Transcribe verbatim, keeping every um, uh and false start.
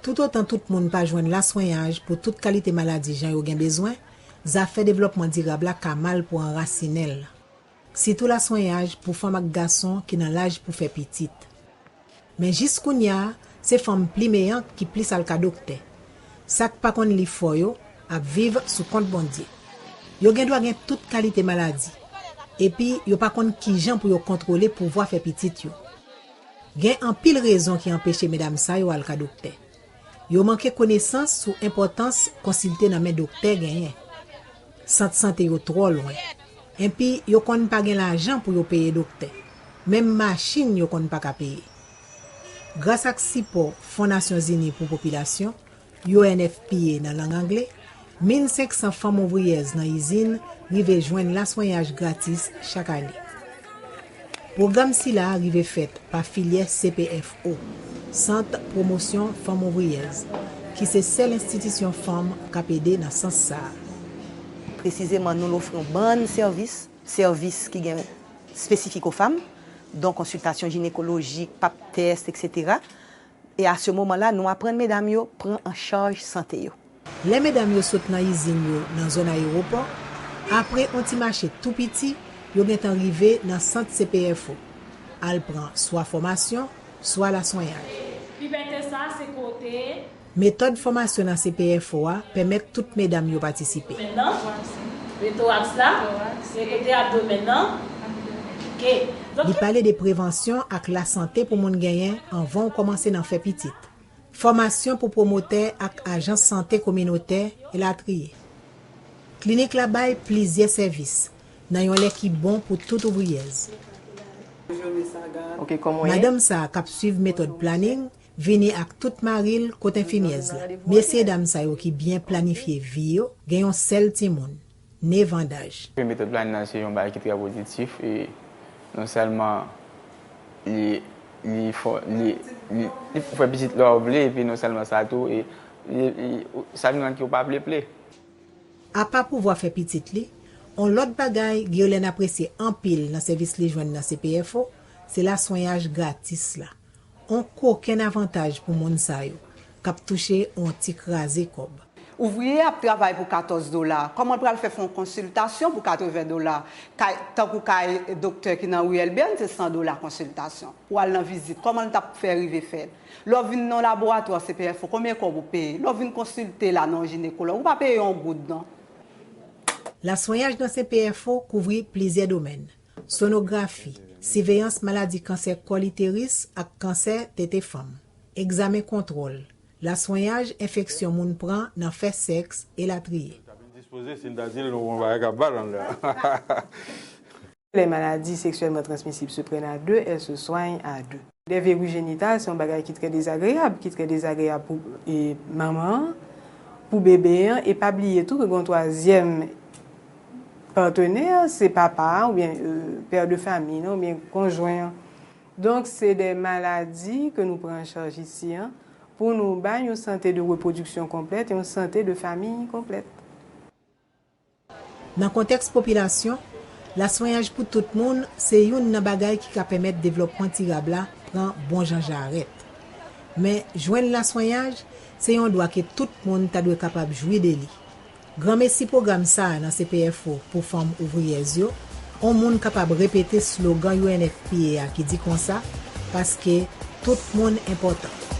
Toutotan tout moun pa jwenn laswenyaj pou tout kalite maladi jan yo gen bezwen, zafè devlòpman dirab la ka mal pran rasinen l. Sitou laswenyaj pou fanm ak gason ki nan laj pou fè pitit. Men jis kounye a, se fanm plimeyan ki plis al ka doktè. Sa k pa konn li fò yo ap viv sou kont Bondye. Yo gen dwa gen tout kalite maladi, epi yo pa konn kijan pou yo kontwole pouvwa fè pitit yo. Gen anpil rezon ki anpeche medam sa yo al ka doktè. Yo manke konesans sou enpòtans konsilte nan men doktè genyen. Sant sante yo twò lwen. Enpi, yo konn pa gen lajan pou yo peye doktè. Menm machin yo konn pa ka peye. Gras ak sipò Fon Nasyonzini pou Popilasyon, U N F P A nan lang angle, mil senk san fanm ouvriyèz nan izin rive jwenn laswenyaj gratis chak ane. Pwogram sila a rive fèt pa filyè C P F O, Sant Pwomosyon Fanm Ouvriyèz, ki se sèl enstitisyon fanm k ap ede nan sans sa a. Presizeman, nou ofri yon bann sèvis, sèvis ki gen spesifik o fanm, don konsiltasyon jinekolojik, pap tès, etsetera. E a se moman la, nou aprann medam yo pran an chaj sante yo. Lè medam yo sot nan izin yo nan zòn ayewopò, apre on ti mache tou piti, yo gentan rive nan sant C P F O, al pran swa fòmasyon, swa laswenyaj. Pibète sa se kote. Metòd fòmasyon nan C P F O a pèmèt tout medam yo patisipe. Mentnan, e toraks la, e kote abdomen nan. Ok. Donk, li pale de prevansyon ak lasante pou moun genyen anvan w kòmanse nan fè pitit. Fòmasyon pou pwomotè ak ajans sante kominotè, elatriye. Klinik la bay plizyè sèvis, nan yon lè ki bon pou tout ouvriyèz. Ok, kòman w ye? Madanm sa a k ap swiv metòd planning vini ak tout mari l kot enfimyèz la. Mesye dam sa yo ki byen planifye vi yo gen yon sèl timoun, Nevandaj. Metòd planning nan se yon bagay ki trè pozitif e non sèlman li, li fò, li, li, li fè pitit lè w vle, epi non sèlman sa tou, e li, li, sa vin rann ke w pa vle ple. Apa pouvwa fè pitit li, on lòt bagay Guerlaine apresye anpil nan sèvis li jwenn nan C P F O, se laswenyaj gratis la. On kokenn avantaj pou moun sa yo, k ap touche on ti kraze kòb. Ouvriye ap travay pou katòz dola, kòman l pral fè fè yon konsiltasyon pou katreven dola? Kay, tankou kay doktè ki nan ri Elbèn, se san dola konsiltasyon. Ou al nan vizit, kòman l t ap fè rive fèt? Lè w vin nan laboratwa C P F O, konbyen kòb ou peye? Lè w vin konsilte la nan yon jinekològ, ou pa peye yon goud, non. Laswenyaj nan C P F O kouvri plizyè domèn: sonografi, siveyans maladi kansè kòl iteris ak kansè tete fanm, egzamen kontwòl, laswenyaj enfeksyon moun pran nan fè sèks, elatriye. Dispoze, si n ta di l, nou gon bagay k ap ba l anndan. Les maladies sexuellement transmissibles se prennent à deux, elles se soignent à deux. Des verrues génitales, se yon bagay ki trè dezagreyab, ki trè dezagreyab pou, e, manman an, pou bebe an, e pa bliye tou ke gon twazyèm patenè, se papa a, oubyen, e, pè de fanmi nan, oubyen konjwen an. Donk, se de maladi ke nou pran an chaj isi an, pou nou bay yon sante de repwodiksyon konplèt e yon sante de fanmi konplèt. Nan kontèks popilasyon, laswenyaj pou tout moun se youn nan bagay ki ka pèmèt devlòpman dirab la pran bon jan jarèt. Men, jwenn laswenyaj se yon dwa ke tout moun ta dwe kapab jwi de li. Granmesi pwogram sa a nan C P F O pou fanm ouvriyèz yo, on moun kapab repete slogan U N F P A a ki di konsa, paske tout moun enpòtan.